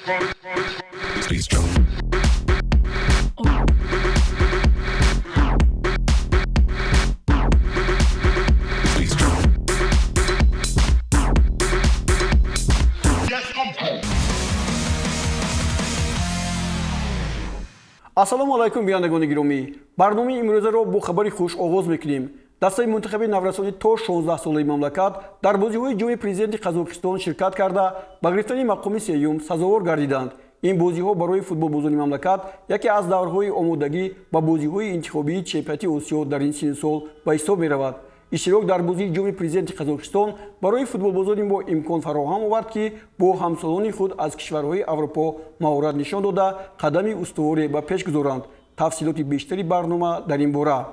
Please jump. Please jump. Ассалому алайкум, бинандагони гиромӣ. Барномаи имрӯзаро бо хабари хуш оғоз мекунем. Дастаи мунтахаби наврасони то 16-солаи мамлакат дар бозиҳои Ҷоми Президенти Қазоқистон ширкат карда, ба гирифтани мақоми сеюм сазовор гардиданд. Ин бозиҳо барои футболбозони мамлакат яке аз даврҳои омодагӣ ба бозиҳои интихобии чемпионати Осиё дар ин синну сол ба ҳисоб меравад. Иштирок дар бозии Ҷоми Президенти Қазоқистон барои футболбозони мо имкон фароҳам овард, ки бо ҳамсолони худ аз кишварҳои Аврупо маҳорат нишон дода, қадами устуворе ба пеш гузоранд. Тафсилоти бештари барнома дар ин бора.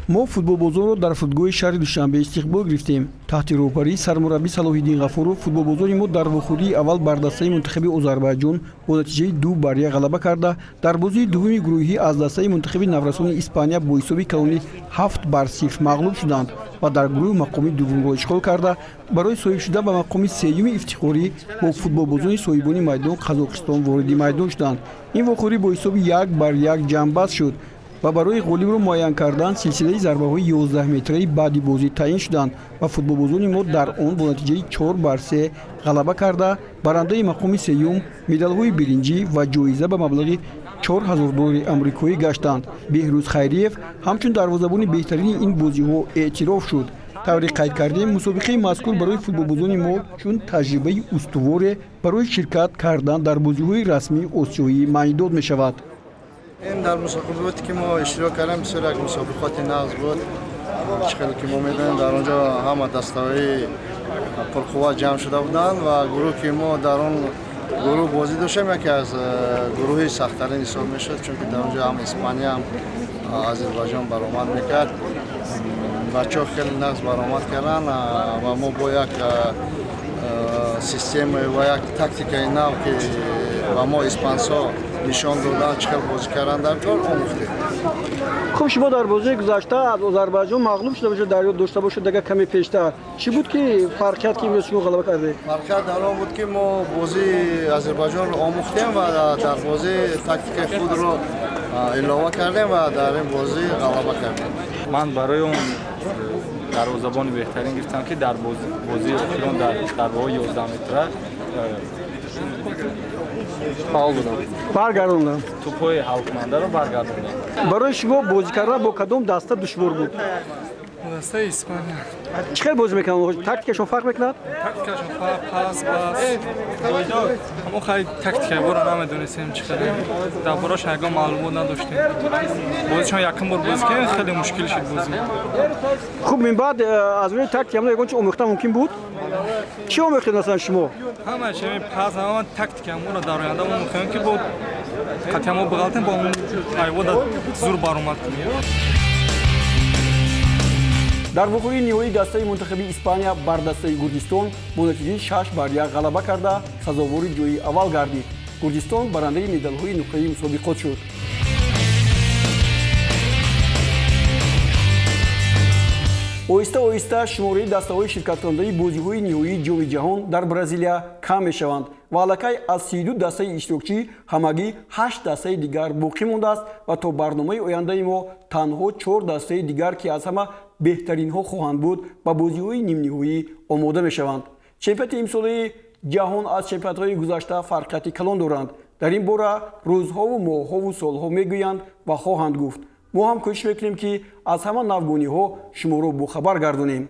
Мо футболбозонро дар фурудгоҳи шаҳри Душанбе истиқбол гирифтем. Таҳти роҳбарии сармураббӣ Салоҳиддин Ғафуров футболбозони мо дар вохӯрии аввал бар дастаи мунтахаби Озарбайҷон бо натиҷаи 2-1 ғалаба карда, дар бозии дуввуми гурӯҳӣ аз дастаи мунтахаби наврасони Испания бо ҳисоби калони 7-0 мағлуб шуданд ва дар гурӯҳ мақоми дуввумро ишғол карда, барои соҳиб шудан ба мақоми сеюми ифтихорӣ бо футболбозони соҳибони майдон Қазоқистон вориди майдон шуданд. Ин вохӯрӣ бо ҳисоби 1-1 ҷамъбаст шуд ва барои ғолибро муайян кардан силсилаи зарбаҳои 11-метраи баъди бозӣ таъин шуданд ва футболбозони мо дар он бо натиҷаи 4-3 ғалаба карда, барандаи мақоми сеюм, медалҳои биринҷӣ ва ҷоиза ба маблағи 4000 доллари амрикоӣ гаштанд. Беҳрӯз Хайриев ҳамчун дарвозабони беҳтарини ин бозиҳо эътироф шуд. Тавре қайд кардем, мусобиқаи мазкур барои футболбозони мо чун таҷрибаи устуворе барои ширкат кардан дар бозиҳои расмии осиёӣ маънидод мешавад. Ин дар мусобиқоте ки мо иштирок кардем, бисёр як мусобиқоти нағз буд. Чӣ хеле ки мо медонем, дар он ҷо ҳама дастаҳои пурқувват ҷамъ шуда буданд ва гурӯҳ ки мо дар он гурӯҳ бозӣ доштем, яке аз гурӯҳи сахттарин ҳисоб мешуд, чунки дар он ҷо ҳам Испания, ҳам Озарбойҷон баромад мекард. Бачаҳо хеле нағз баромад карданд ва мо бо як система ва як тактикаи нав, ки ба мо испансҳо нишон доданд, чӣ хел бозӣ кардан дар кор, омӯхтем. Хуб, шумо дар бозии гузашта аз Озарбайҷон мағлуб шуда бошед, дар ёд дошта бошед, агар каме пештар чӣ буд ки фарқият, ки имрӯз шумо ғалаба кардед? Фарқият дар он буд, ки мо бозии Озарбайҷонро омӯхтем ва дар бозӣ тактикаи худро илова кардем ва дар ин бозӣ ғалаба кардем. Ман барои он дарвозабони беҳтарин гирифтам, ки дар бозии охирон дар зарбаҳои 11 метра фаъол будам. Баргардондам. Тӯбҳои ҳалкунандаро баргардондам. Барои шумо бозӣ кардан бо кадом даста душвор буд? Дастаи Испания. Чӣ хел бозӣ мекунанд? Тактикашон фарқ мекунад? Тактикашон фарқ, пас пас. Мо хай тактикаи бора намедонистем, чӣ хеле дар борааш ягон маълумот надоштем. Бозишон якум бор бозӣ кардем, хеле мушкил шуд бозӣ. Хуб, минбаъд аз рӯи тактика ягон чи омӯхта мумкин буд? Чӣ омӯхтед, масалан, шумо? Ҳама чи, пас, ҳама тактика моро дар оянда мо мехоҳем, ки бо қатъия мо биғалтем, бо айвода зур баромад кунем. Дар вохӯрии ниҳоии дастаи мунтахаби Испания бар дастаи Гурҷистон бо натиҷаи 6-1 ғалаба карда, сазовори ҷои аввал гардид. Гурҷистон барандаи медалҳои нуқраи мусобиқот шуд. Оҳиста оҳиста шумораи дастаҳои ширкаткунандаи бозиҳои ниҳоии Ҷоми Ҷаҳон дар Бразилия кам мешаванд ва аллакай аз 32 дастаи иштирокчӣ ҳамагӣ ҳашт дастаи дигар боқӣ мондааст ва то барномаи ояндаи мо танҳо чор дастаи дигар, ки аз ҳама беҳтаринҳо хоҳанд буд, ба бозиҳои нимниҳоӣ омода мешаванд. Чемпионати имсолаи ҷаҳон аз чемпионатҳои гузашта фарқияти калон доранд. Дар ин бора рӯзҳову моҳҳову солҳо мегӯянд ва хоҳанд гуфт. Мо ҳам кӯшиш мекунем, ки аз ҳама навгониҳо шуморо бохабар гардонем.